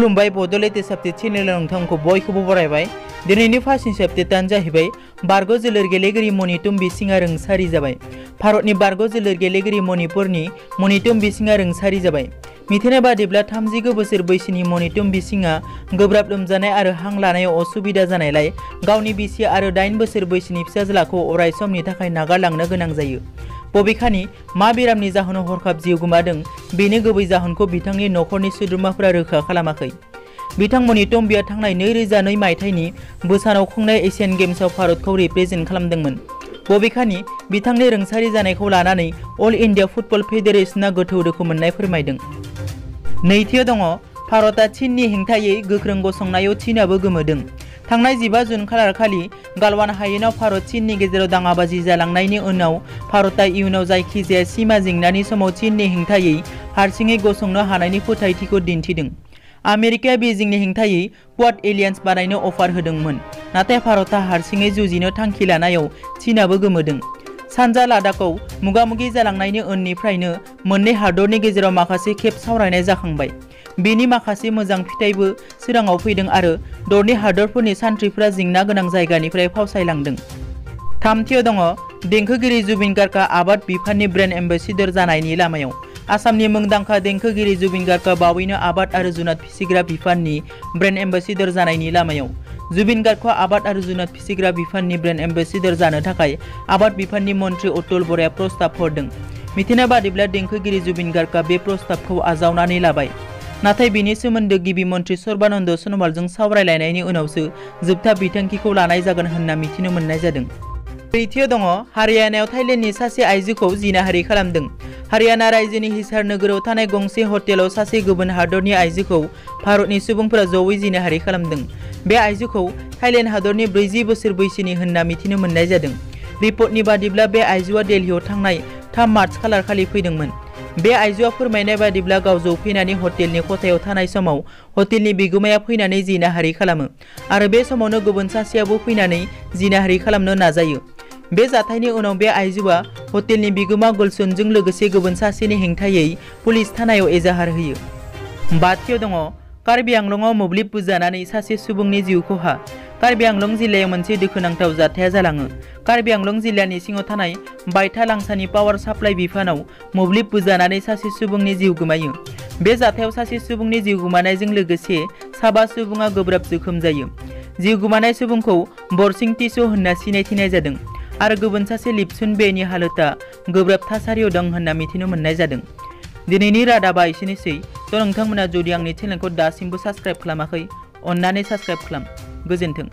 खुलुमबाय बड'लेण्ड आपडेट चेनेलाव नोंथांखौ बयखौबो बरायबाय। दिनैनि फार्स्ट आपडेटआनो जाहैबाय बारग' जोलुर गेलेगिरि मणितम बिसिंआ रुंसारि जाबाय। भारतनि बारग' जोलुर गेलेगिरि मणिपुरनि मणितम बिसिंआ रुंसारि जाबाय। मिथिनाय बादिब्ला 39 बोसोर बैसोनि मणितम बिसिंआ गोब्राब लोमजानाय आरो हां लानायाव असुबिदा जानायलाय गावनि बिसि आरो 8 बोसोर बैसोनि फिसाज्लाखौ अराय समनि थाखाय नागारलांनो गोनां जायो। बबेखानि मा बेरामनि जाहोनाव हरखाब जिउ गोमादों बेनि गुबै जाहोनखौ बिथांनि नखरनि सोद्रोमाफोरा रोखा खालामाखै। बिथां मणितम्बीआ थांनाय 2002 मायथाइनि बुसानाव खुंनाय एशियान गेम्सआव भारतखौ रिप्रेजेन्ट खालामदोंमोन। बबेखानि बिथांनि रुंसारि जानायखौ लानानै अल इन्डिया फुटबल फेडारेशनआ गोथौ दुखु मोननाय फोरमायदों। नैथियाव दङ भारतआ चीननि हेंथायै गोख्रों गसंनायाव चीनआबो गोमोदों। थांनाय 15 जुन खालारखालि गालवान हायेनाव भारत चीननि गेजेराव दाङाबाजि जालांनायनि उनाव भारतआ इयुनाव जायखिजाया सीमा जेंनानि समाव चीननि हेंथायै हारसिङै गसंनो हानायनि फोथायथिखौ दिन्थिदों। आमेरिकाया बीजिंनि हेंथायै क्वाड एलियान्स बानायनो अफार होदोंमोन, नाथाय भारतआ हारसिङै जुजिनो थांखि लानायाव चीनआबो गोमोदों। सानजा लादाखआव मुगामुगि जालांनायनि उननिफ्रायनो मोननै हादरनि गेजेराव माखासे खेब सावरायनाय जाखांबाय। बेनि माखासे मोजां फिथाइबो सोराङाव फैदों आरो दरनै हादरफोरनि सान्थ्रिफ्रा जेंना गोनां जायगानिफ्राय फावसायलांदों। थामथियाव दङ देंखोगिरि जुबिन गार्गआ आबाद बिफाननि ब्रेन्ड एम्बेसेडर जानायनि लामायाव। आसामनि मुंदांखा देंखोगिरि जुबिन गार्गआ बावैनो आबाद आरो जुनाद फिसिग्रा बिफाननि ब्रेन्ड एम्बेसेडर जानायनि लामायाव। जुबिन गार्गखौ आबाद आरो जुनाद फिसिग्रा बिफाननि ब्रेन्ड एम्बेसेडर जानो थाखाय आबाद बिफाननि मन्त्रि अतुल बराया प्रस्ताब हरदों। मिथिनाय बादिब्ला देंखोगिरि जुबिन गार्गआ बे प्रस्ताबखौ आजावनानै लाबाय, नाथाय बेनि सोमोन्दो गिबि मन्त्रि सर्बानन्द सन'वालजों सावरायलायनायनि उनावसो जोबथा बिथांखिखौ लानाय जागोन होनना मिथिनो मोननाय जादों। ब्रैथियाव दङ हारियानायाव थाइलेन्डनि सासे आइजोखौ जिनाहारि खालामदों। हारियाना रायजोनि हिसार नोगोराव थानाय गंसे हटेलाव सासे गुबुन हादरनि आइजोखौ भारतनि सुबुंफोरा जयै जिनाहारि खालामदों। बे आइजोखौ थाइलेन्ड हादरनि 40 बोसोर बैसोनि होनना मिथिनो मोननाय जादों। रिपर्टनि बादिब्ला बे आइजोआ दिल्लीयाव थांनाय 3 मार्च खालारखालि फैदोंमोन। बे आइजोआ फोरमायनाय बादिब्ला गाव जौफैनानै हटेलनि खथायाव थानाय समाव हटेलनि बिगोमाया फैनानै जिनाहारि खालामो आरो बे समावनो गुबुन सासेयाबो फैनानै जिनाहारि खालामनो नाजायो। बे जाथायनि उनाव बे आइजोआ हटेलनि बिगोमा गुलशनजों लोगोसे गुबुन सासेनि हेंथायै पुलिस थानायाव एजाहार होयो। बाथियाव दङ कार्बि आंलंआव मोब्लिब बुजानानै सासे सुबुंनि जिउ खहा। कार्बि आंलं जिल्लायाव मोनसे दुखुनांथाव जाथाया जालाङो। कार्बि आंलं जिल्लानि सिङाव थानाय बायथा लांसानि पावार साप्लाइ बिफानाव मोब्लिब बुजानानै सासे सुबुंनि जिउ गोमायो। बे जाथायाव सासे सुबुंनि जिउ गोमानायजों लोगोसे 7 सुबुङा गोब्राब जोखोम जायो। जिउ गोमानाय सुबुंखौ बरसिं टिसौ होनना सिनायथिनाय जादों आरो गुबुन सासे लिपसुन बेनि हालोदआ गोब्राब थासारियाव दं होनना मिथिनो मोननाय जादों। दिनैनि रादाबा एसेनोसै। नोंथांमोना जुदि आंनि चेनेलखौ दासिमबो साबस्क्राइब खालामाखै, अन्नानै साबस्क्राइब खालाम। गोजोन्थों।